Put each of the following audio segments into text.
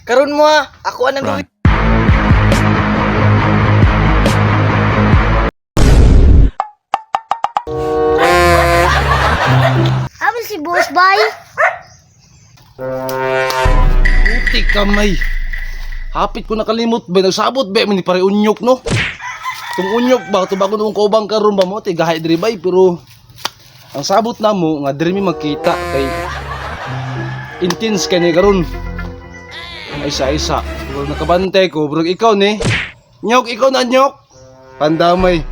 Karon mo ha, ako anang Run. Amo si boss bay. Puti kamay. Hapit ko nakalimot ba nagsabot ba ni pare unyok no. Tung unyok ba to bago nung kaubang karon ba mo ti gahay diri bay pero ang sabot na mo nga diri mi magkita kay intense kay ni karon. Ay isa isa. Bro nakabantay ko bro ikaw ni. Nyok ikaw na nyok. Pandamay.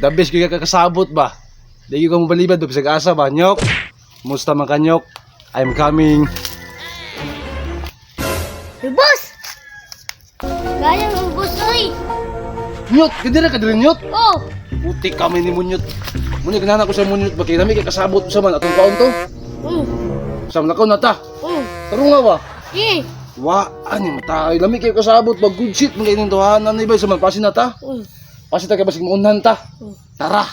The best gyud ka kakasabot ba. Di gyud ka mobalibad ba bisag asa ba nyok. Musta man ka nyok? I'm coming. Hey, boss. Gaya ng boss oy. Nyot, kadira ka diri nyot. Oh, Puti kami ni Munyot. Munyot, ginana ko sa Munyot. Bakit nami kay kasabot sa man atong kaon to. Sa man na ta. Tarong nga ba? Eh. Wa, ani matay. Lami kay kasabot ba good shit mga ining tuhanan ni bay sa man pasin na ta. Pasin ta kay basig maunhan ta. Tara.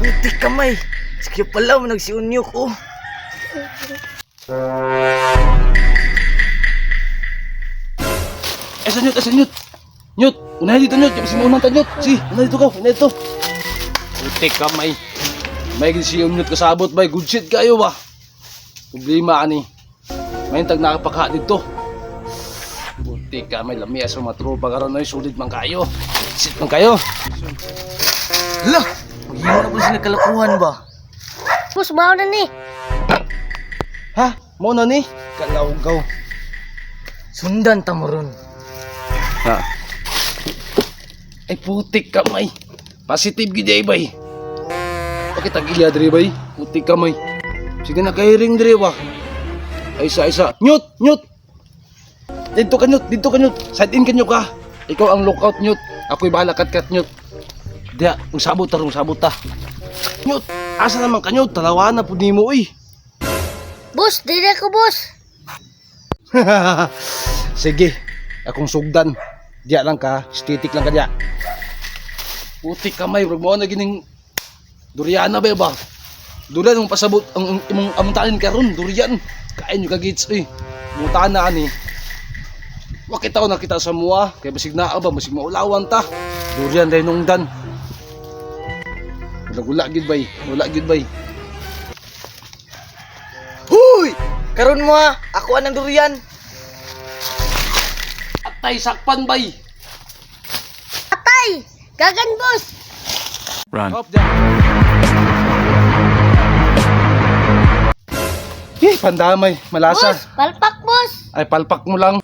Puti kamay. Sige pala mo nagsiunyok oh. Eh sa Nyot, eh sa Nyot. Nyot, unahin dito Nyot, kay basig maunhan ta Nyot. Si, unahin dito ka, unahin dito. Puti kamay. May gid si Nyot kasabot bay good shit kayo ba. Problema ani. May tag nakapaka dito. Puti ka may lami sa mga tropa karon oy sulit man kayo. Shit man kayo. Hala, maghimo na po sila kalakuhan ba? Boss mao na ni. Ha? Mo na ni? Kalawgaw. Sundan ta mo ron. Ha. Ay putik kamay. Positive gid ay bay. Bakit tag iya diri bay? Putik kamay. Sige na kay ring diri wa. Ay isa isa. Nyut, nyut. Dito ka nyut, dito ka nyut. Side in ka nyut ka. Ikaw ang lookout nyut. Ako'y bahala kat nyut. Diya, usabot ta, usabot ta. Nyut, asa naman ka nyut? Talawa na pud nimo oy. Boss, dili ko boss. Sige, akong sugdan. Diya lang ka, static lang ka diya. Puti kamay, bro mo na gining duriana ba ba? Durian ang pasabot ang imong among karon, durian. Kain nyo kagits eh. Muta na ani. Wa kita ko nakita sa mua, kay basig naa ba, basig maulawan ta. Durian dahil nungdan. Wala gid bay, wala gid bay. Huy! Karon mo ha, ako anang durian. Atay sakpan bay. Atay! Gagan boss. Run. Hop diya. Eh, pandamay, malasa. Boss, palpak boss. Ay, palpak mo lang.